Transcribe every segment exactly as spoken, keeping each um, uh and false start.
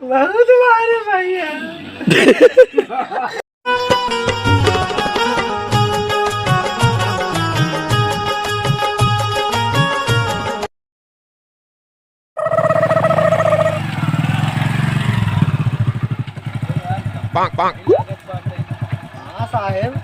बहुत मारे भैया। हाँ साहेब।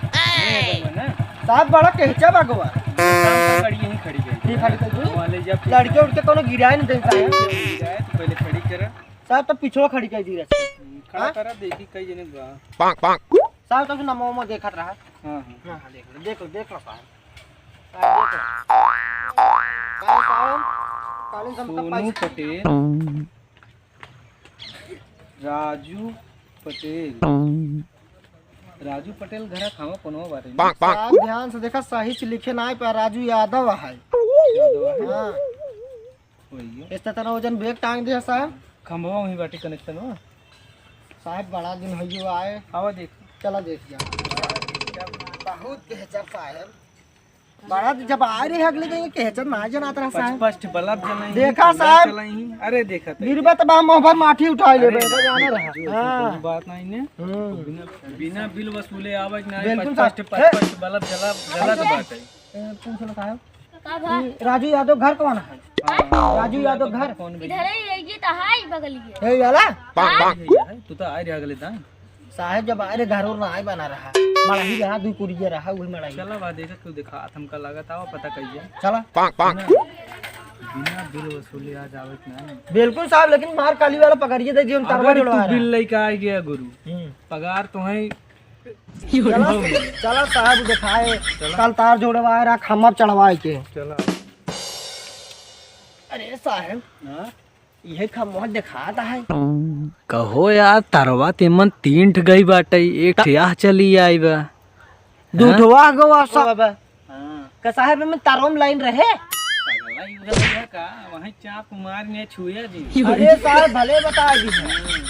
साहेब, बड़ा केहचा बा गोवा। गाड़ी यहीं खड़ी गई। ठीक खड़ी कर दू। वहाँ ले जा। लड़के उड़के कोनो गिराए नहीं देता है। गिराए तो पहले खड़ी करा। साहेब, तो पिछवा खड़ी कर दी रहती। खड़ा हाँ? करा, देखी कई जने बा। साहेब, तो नमो मो देखत रहा। हाँ, हाँ। हाँ, हाँ, देख लो, देख लो, देख लो साहेब। साहेब, देख लो। साहेब, साहेब, काली संपदा सोनू पैसा पटेल। राजू पटेल। राजू पटेल घर खावा कोनो बारे में। साहब, ध्यान से देखा, सही से लिखे ना है, पर राजू यादव है। यादव है? हाँ। वही है। इस तरह वजन बैग टांग दिया साहब। खंभवा वहीं बाटे connection में। साहब, बड़ा दिन हो गया आए। आवा देख। चला देख जा। बहुत बेहतर साहब। बड़ा तो जब आ रहे अगले दिन केहचर ना जनात रहा साहब। पचपच बल्ब जलाई, देखा कूलर साहब। चलाई। अरे देखा तो। गिरबा तो बा मोहबर माठी उठाई लेबे, जो जाने रहा। जो हाँ। कोनो बात नहीं ने। हम्म। बिना, बिना बिल वसूले आवे के ना, बिल्कुल पचपच, साहब। पचपच बल्ब जला, जलत बाटे। ए, पूछ लो साहब। का बा? ई राजू यादव घर कौन है? हाँ, राजू यादव घर। कौन भी? इधर ही है, ये तो है ही बगलिए। हे वाला? हाँ। ये है, तू तो आ रहा अगले दिन। साहेब, जब आए रहे, घर और ना आए बना रहा, मड़ही रहा, दू कुरिया रहा, वही मड़ही। चला बा, देखा क्यों दिखात, हमका लागत आवा, पता कहिए। चला। बिना, बिना बिल वसूले आज आवे के ना। बिल्कुल साहब, लेकिन मार काली वाला पकड़िए दे, जीवन अगर तरवा तू जोड़वा रहा। बिल लेके आ गया गुरु, हम्म। पगार तो है। चला, चला साहब दिखाए, चला। कल तार जोड़वाए रहा, खम्मा चढ़वाए के। चला। अरे साहेब, हाँ? इहे खम्मा देखात है। कहो यार, तरवा तेमन तीन ठ गई बाटे, एक ठ त- याह चली आई बा। दू हाँ? ठो वाह गवा सब। हाँ। का साहेब, एमन तरवा में लाइन रहे? पगला ही उधर है का? वहीं चाप मार में छुए जी। अरे साहेब, भले बता दी है।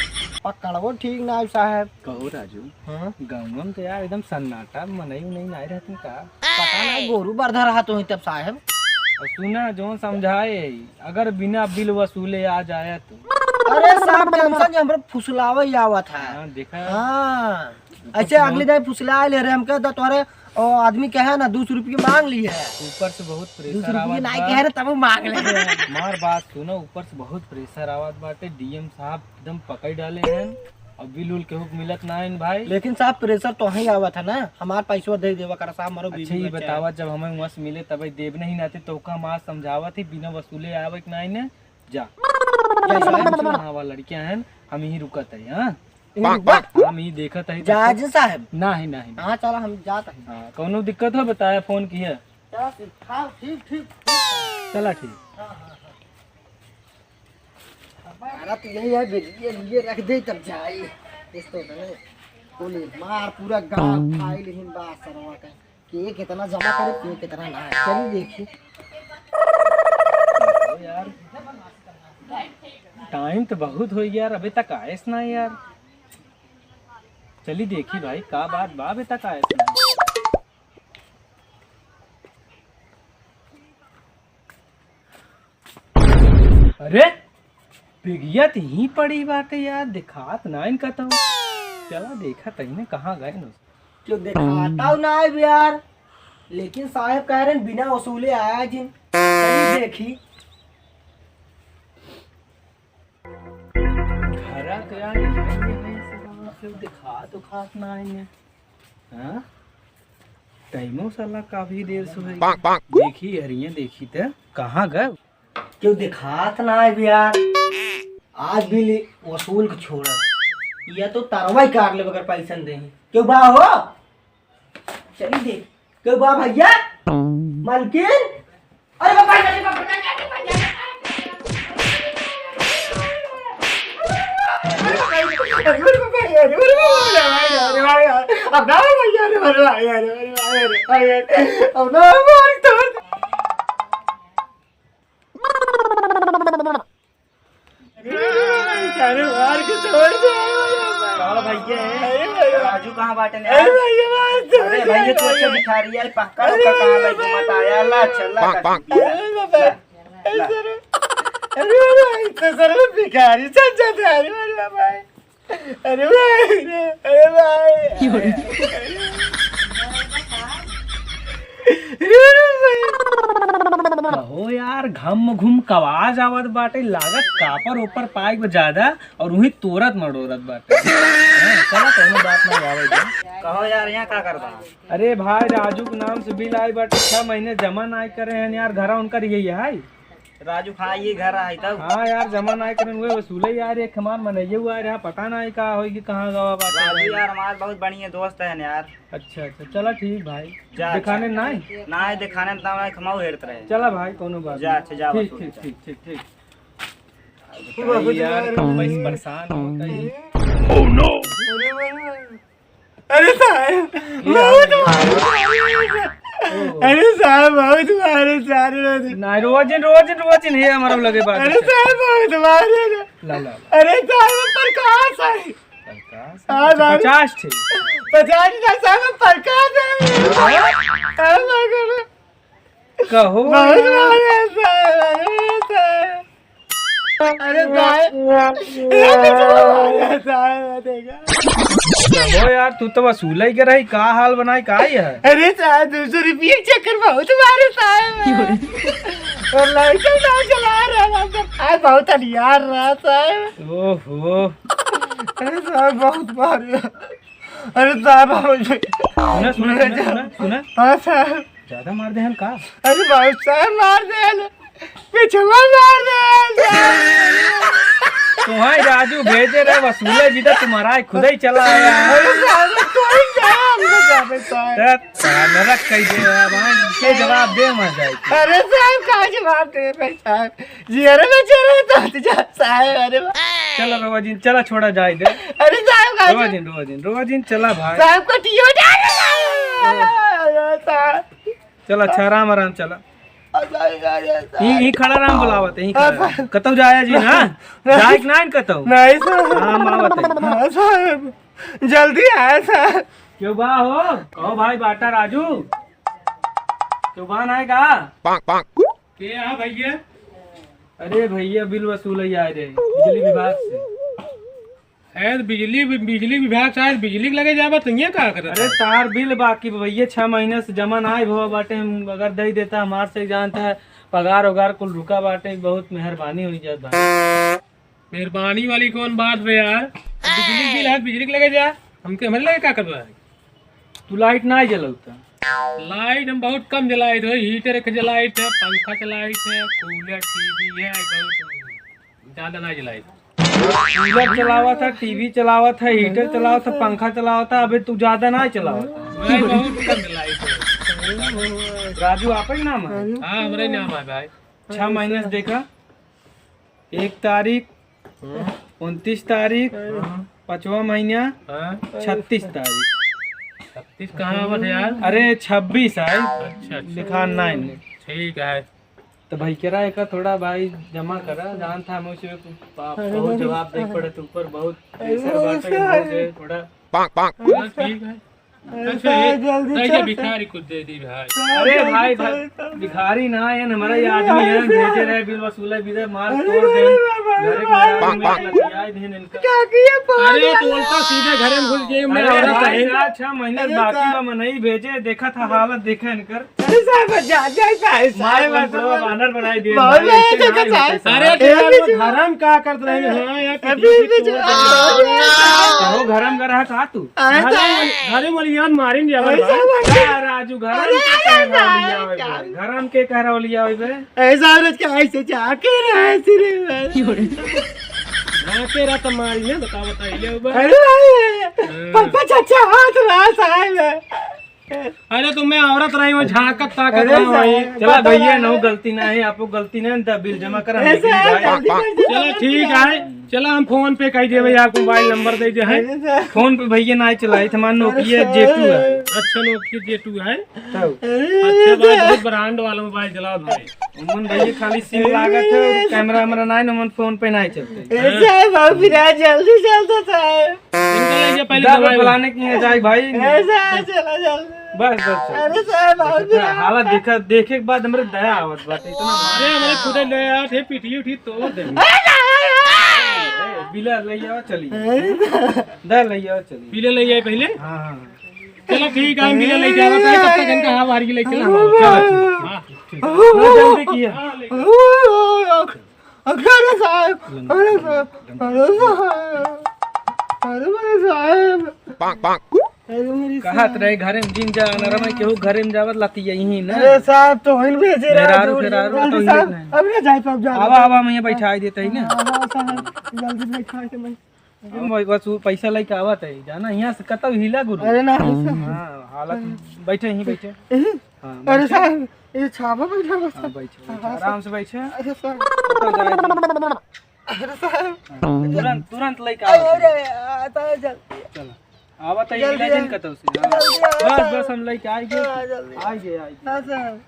और कड़वो ठीक ना है साहेब। कहो राजू, हाँ? गाँव में तो यार एकदम सन्नाटा, मनई उनई नाई रहती का? पता नहीं, गोरू बरधा रहा तो ही तब साहेब। और सुना, जो समझाए, अगर बिना बिल वसूले आ जाए तो। अरे साहब, टेंशन जे हमरे फुसलावे ही आवत है। हाँ, देखा। हाँ, ऊपर ऐसे से अगले बहुत दिन फुसला ले रहे हमके, तो तोरे ओ आदमी कहे ना, दो सौ रुपये मांग ली है। ऊपर से बहुत दो सौ प्रेशर रुपये आवत नहीं बा। कहे रहे, तब वो मांग ले रहे हैं। मार बात सुनो, ऊपर से बहुत प्रेशर आवत बाटे। डीएम साहब एकदम पकड़ डाले हैं। अब बिल उल केहू के मिलत ना है भाई। लेकिन साहब, प्रेशर तो ही आवत है ना, हमार पैसवा दे देवा करा साहब, हमारो अच्छा, बीवी ये बच्चा है। बतावा, जब हमें वहाँ से मिले तब देब नहीं नाते तो का माँ समझावत ही, बिना वसूले आवे के ना है ने, जा। जा साहब। हाँ, वहाँ लड़कियाँ हैं, हम यहीं रुकत है, हाँ? यहीं रुकबा? हम यहीं देखत है, जा देखत। जी साहब। ना है, ना है। हाँ, चला, हम जात है। हाँ, कौनो दिक्कत हो बताया, फोन किया। चला, ठीक, हाँ, ठीक, ठीक, ठीक। चला, ठीक। हाँ, हाँ, हाँ। हमारा तो यही है, बेटिया लिए रख दे तब जाए। इस तो नहीं। बोले, मार पूरा गाँव खाई लेकिन बा सरवा का। के कितना जमा करे, के कितना ना। चलिए देखिए। यार, टाइम तो बहुत हो गया यार, अबे तक आएस ना यार। चलिए देखी भाई, का बात बा, अबे तक आएस ना। अरे, बिगिया त यहीं पड़ी बाटे यार, दिखात ना इनका तो। चला देखा तही ने कहाँ गए न। क्यों दिखाता हूँ ना है यार, लेकिन साहेब कह रहे हैं बिना वसूले आया जिन। चलिए देखी। घरा के यार, ये नहीं से बाबा, क्यों दिखात उखात ना है। हाँ? टाइमो साला काफी देर से है। देखी हरिये, देखी त कहाँ गए? क्यों दिखात ना है यार? आज भी ले, वसूल के छोड़ा। या तो तरवाई काट ले बगैर पैसा दे। क्यों बा हो? चली देख। क्यों बा भैया? मलकिन? अरे बाबा, अरे बाबा, अरे बाबा, अरे बाबा। अरे मार के छोड़ दे। चल भैया, अरे भैया। राजू कहाँ बाटे ने? अरे भैया, मार दे। अरे भैया, तू अच्छा भिखारी है, पक्का अरे पक्का कहाँ भैया, लगे मत आया, ला, चल, ला, अरे बाबा, ला, अरे ला। सर, अरे भाई, तो सर में भिखारी चल जाते हैं, अरे भाई। अरे भाई, अरे भाई। कहो यार, घम घुम क आवाज आवत बाटे, लागत कापर ओपर पाइक बा ज्यादा और वही तोरत मरोरत बाटे। हाँ, चला, कौनो बात ना आवे दे। कहो यार, यहाँ का करबा? अरे भाई, राजू के नाम से बिल आई बाटे, छह महीने जमा नाई करे हैं यार, घरा उनकर यही है। राजू खान ये घर आई तब। हाँ यार, जमा नाई करन हुए वसूले यार, एक हमार मनैया हुआ यार, पता नाई का होई कि कहाँ गवा बाटे राजू यार। यार, हमार बहुत बढ़िया दोस्त है यार। अच्छा अच्छा, चला ठीक भाई। जा, दिखाने अच्छा। नाई? नाई दिखाने त नाई, खमाऊ हेरत रहे। चला भाई, कौनो बात जा, नहीं। अच्छा, जा, ठीक, वसूल ठीक, जा। ठीक, ठीक, ठीक। भाई यार, कम पैसे परेशान होता है। अरे साहब, ये बहुत मारे। अरे साहब, बहुत मारे सारे। ना, रोजिन, रोजिन, रोजिन, हे हमारा लगे बात अरे है। साहब, बहुत मारे। ला, ला, ला। अरे साहब, प्रकाश है। प्रकाश? हाँ, तो साहब। पचास थे। पचास ना साहब, प्रकाश है। हाँ? हाँ, साहब। कहो। बहुत मारे साहब, अरे साहब। अरे साहब। अरे साहब, देखा। कहो यार, तू तो वसूले के रही, का हाल बनाई, का ये है? अरे साहब, दो सौ रुपये के चक्कर बहुत मारे साहब। और लाइट ना चला रहा था, साहब, बहुत अनियार रहा साहब। ओहो। अरे साहब, बहुत मारे। अरे साहब, हम सुना, सुना, सुना, सुना, सुना। हाँ साहब। ज्यादा मार देहन का? अरे बहुत साहब मार देहन। पिछवा मार देहन साहब। तुम्हारे राजू भेजे रहे वसूले भी तो तुम्हारा खुद ही चला आया। अरे साहब, तो ही गया हमको जावे साहब। ए, साहब, नरक कह दे यार, भाई, इनके जवाब दे मर जाए। अरे साहब, का जवाब दे भाई साहब? जी, अरे मैं चलो तो जा साहब, अरे बा- चला रोवा जिन, चला छोड़ा जाए दे। अरे साहब, का रोवा जी- जिन, रोवा जिन, रोवा जिन, चला भाई। साहब को टीओ डाल रहा है। साहब। चला, अच्छा, आराम, आराम, चला। अरे, अरे, अरे, साहब। ई, ई खड़ा राम बुलावत है, ई खड़ा राम। साहब। कतौ जाया जी ना? नहीं। जाए कि ना कतौ? नहीं, साहब। हाँ, हम आवत है। हाँ, साहब। जल्दी आया, साहब। क्यों बा हो? कहो भाई, बाटा राजू। क्यों बा ना है का? के यहाँ भैया? अरे भैया, बिल वसूले आए रहे बिजली विभाग से। अरे तो बिजली, बिजली विभाग से आज बिजली के लगे जाबा तो यहाँ का करत अरे है? तार बिल बाकी बा भैया, छह महीने से जमा ना आए भवा बाटे, हम अगर दे देता हमार से जानता है पगार वगार कुल रुका बाटे, बहुत मेहरबानी हो जात भाई। मेहरबानी वाली कौन बात बे यार? बिजली बिल है, बिजली के लगे जा, हमके हमारे लगे का करबा है? तू लाइट ना जलौता? लाइट हम बहुत कम जलाइत है, हीटर एक जलाइत है, पंखा चलाइत है, कूलर, टीवी है, बहुत ज्यादा ना जलाइत। कूलर चलावत है, टीवी चलावत है, हीटर चलावत है, पंखा चलावत है, अबे तू ज्यादा ना चलावत है। भाई बहुत कम जलाइत है। राजू आप ही नाम है? हाँ, हमरे नाम है भाई। छह महीने से देखा, एक तारीख, हम्म। उनतीस तारीख, हम्म। पाँचवा महीना, हाँ। छत्तीस तारीख। छत्तीस कहाँ आवत है यार? अरे छब्बीस है, अच्छा, अच्छा। लिखा नाइन। ठीक है। तो भाई कह रहा है का थोड़ा भाई जमा करा, जान था हमें उसे पा-, बहुत जवाब दे पड़े तू ऊपर, बहुत प्रेशर बाटे, बहुत है, थोड़ा। हाँ, ठीक है। अरे अच्छा, साहब, ये, जल्दी ऐसे चल। भिखारी कुछ दे दी भाई। साहब, अरे जल्दी भाई, चल, भाई, चल। भिखारी ना है, हमारा ये आदमी है, अरे भेजे रहे बिल वसूले, बिल मार अरे तोड़ दे। अरे अरे घरे के अरे आदमी अरे लतियाए देन इनका। क्या किया पागल? अरे तो उल्टा सीधे घरे में घुस गए, मैं अरे औरत भाई, है। साहब, छह महीने अरे बाकी साहब। बा, मनई भेजे, देखा था हालत, देखा इनकर। अरे साहब, जा, जा, साहब, मार साहब, बंद करो, बानर बनाई दे, बहुत भाई, ऐसे अच्छा नहीं होता साहब। साहब। अरे अरे यार, पीछे धर्म का करत रहे? हाँ, यार, अरे पीछे पीछे तोड़ दे। कहो, घरम का रहा का तू? अरे साहब। घरे वाली यार मारेंगे हमारे अरे भाई। साहब। का राजू, घरम अरे के कह रहा साहब, लिया होई क्या? बे? घरम के कह रहा लिया होई बे? अरे साहब, रोज का ऐसे जाके रहे सिरे में। जाके रात मारी ना, बता, बता, ये बे। अरे भाई, हाँ। पप्पा चाचा हाथ रहा साहब। अरे तो मैं औरत रही हूँ, झांकत ताकत अरे रहा हूँ। साहब, चला बताओ भैया, ना। नौ गलती ना है, आपको गलती ना है, बिल जमा करा, अरे लेकिन साहब, भाई। जल्दी कर दो। चला ठीक है, चला हम फोन पे कह दिए भैया, आपको मोबाइल नंबर दे दिए है। अरे साहब। फोन पे भैया ना चलाई, हमारे नोकिया अरे जे टू है। साहब। अच्छा, Nokia जे टू है। तब। अच्छा भाई, बहुत brand वाला mobile चलावत भाई। उमन भैया खाली SIM लागत है और camera वैमरा नाई, उमन phone पे नाई चलते। ए साहब, बाबू फिर आज जल्दी चलता साहब। इनका ले जा पहले दवा दवाई। फलाने की है जाए भाई। ए साहब, चला जल्दी। बस, बस, चल। अरे साहब, बाबू देखा, फिर हालत देखा, देखे के बाद हमरे दया आवत बाटे इतना। अरे, हमरे खुदे ले आवत है, पीठी उठी तोड़ दे। ए, बिला ले आवा, चली। दा ले आवा, चली। बिला ले आए पहले? हाँ, हाँ। चलो ठीक है, हम बिला लेके आवत है, तब तक इनका हाँ मार के लेके चला। चलो, ठीक। हाँ, ठीक। हाँ, जल्दी किया। हाँ, लेके। अरे साहब, अरे साहब, अरे साहब, अरे मेरे साहब। अरे मेरे कहत साहब। रहे घरे में जिन जा, अनरमे केहू घरे में जावत लाती यही ना। अरे साहब, तो हिल भेजे रहा, मेहरारू जल्दी, फेरारू जल्दी तो हिलत साहब, नहीं। अब ना जाए पाब, जा आवा, रहा। आवा, मैं बैठाई देते ही ना। हाँ, हाँ, साहब, जल्दी बैठा के मैं हम भाई बस वो पैसा लेके आवत है, जाना यहाँ से कतौ हिला गुरु। अरे ना, हाँ, हालत बैठे ही बैठे। यही? हाँ, अरे बैठे। साहब, ये छापा बैठा बस। हाँ, बैठे, बैठे, हाँ, आराम से बैठे। अरे साहब। कतौ जाए दे। अरे साहब। हाँ, तुरंत, तुरंत लेके आवत है। अरे, आता है जल्दी। चलो, आवत है जल्दी हिला जिन आ। कतौ से। हाँ। जल्दी आ। बस, बस हम लेके आएंगे। हाँ, जल्दी। आएंगे, आएंगे। हाँ साहब।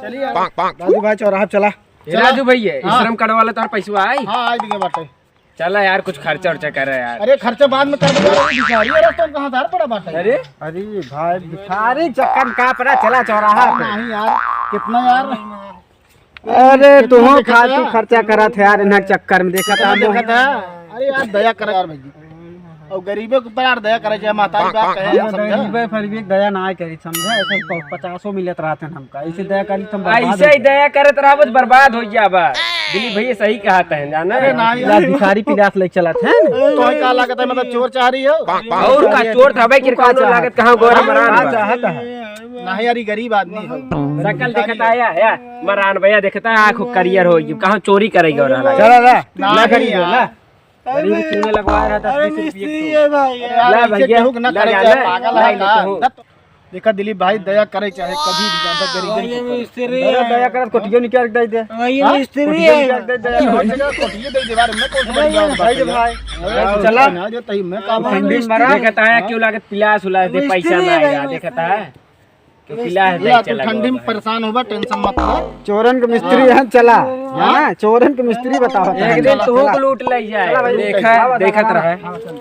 चलिए। राजू भाई, चौराहा पे चला। ए राजू भैया, हाँ। श्रम कार्ड वाला तोहर पैसवा आई? हाँ, आई दिए बाटे। चला यार, कुछ खर्चा उर्चा कर यार। अरे, खर्चा बाद में कर देंगे, अरे भिखारी, अरे तुम कहाँ धार पड़ा बाटे? अरे? अरे भाई, भिखारी चक्कर में का पड़ा, चला चौराहा पे। नहीं यार, कितना यार? अरे, कितना तुहो देखा फालतू था? खर्चा करत है यार, इन्हक चक्कर में देखा था कितना देखा हम। था? अरे यार, दया कर यार भाई। और गरीबों के ऊपर यार दया करे, चाहे महतारी बाप कहे, हम समझा? गरीबे फरीबे के दया ना करी, समझा? ऐसे प-, पचासों मिलत रहते हैं हमका, ऐसे दया करी तो हम बर्बाद ऐसे हो ही जाए। दया करत रहबो तो बर्बाद हो जाबा। दिलीप भैया सही कहत हैं, जाना? अरे ना यार। भिखारी पिलास लेके चलत हैं। तो का लागत है, मतलब चोर चाह रही हो? और का चोर था भाई, तू का किरकौनो चाहत? लागत कहाँ गोरा मरान का बा? चाहत है? नहीं यार, ये गरीब आदमी है। शकल देखता है या, या, मरान भैया देखता है, आँख करियर हो गई, कहाँ चोरी करेगा और हालांकि। चला ला, ना ना करिए, यार। ला। अरे गरीब मैं, चूने लगवा रहा था, अरे बीस रुपये मिस्त्री की। है भाई, अरे यार, ला ऐसे भैया, केहू के ना ला करे, जाना, चाहे पागल ला है ले का? तो। देखा दिलीप भाई, दया करे चाहे कभी भी, ज्यादा गरीब भाई, नहीं ये मिस्त्री दया, है। दया करत कोटियो निकाल दे दे। भाई, ये हाँ? मिस्त्री कोटियो है। निकाल दे दे। अरे हर जगह कोटियो दे दे, बारे में कौन सा बड़ी बात भाई, है? भाई, अरे चला। ना जो तही मैं काम ठंडी में मरा। देखता है, क्यों लागत पिलास उलास दे, मिस्त्री पैसा ना है भाई, आया, मिस्त्री। देखता है। तो पिला है, या, जाए तो चला ठंडी में गवा। परेशान होबा, tension मत ले। चोरन के मिस्त्री हाँ। हैं, चला। हाँ? है ना? चोरन के मिस्त्री बताओ। एक दिन चला, तू चला। को लूट ले जाए। चला भाई, देखा, आवा, देखत आवा, रहे। आवा, चल।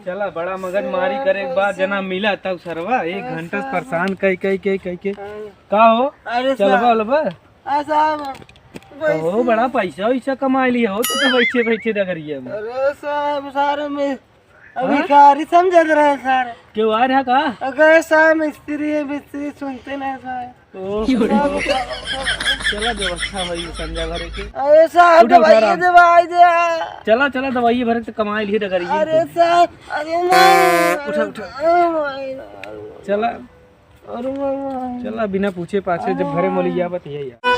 चला, बड़ा मगजमारी करे के बाद जना मिला तब सरवा, एक घंटा से परेशान कई, कई, कई, कई के। का हो? अरे चलबा साहब। उलबा? आ साहब, ओ, बड़ा पैसा वैसा कमा लिया हो, तू तो बैठे, बैठे डगरिया में। अरे साहब, सारे में अभी हाँ? भिखारी समझत रहे सारे। क्यों आ रहा का? अगर साहब मिस्त्री है, मिस्त्री सुनते नहीं साहब। ओ, साहब, चला व्यवस्था होई संजय भरे के। अरे साहब, उठा, उठा, दवाई आराम। दवाई दे। चला, चला, दवाई भरे तो कमाई लिए डगरिया अरे में। साहब, अरे नहीं। उठा, उठा। अरे नहीं। चला। अरे बाबा। चला, बिना पूछे पाछे जब घरे मोली गया, बतिया यार।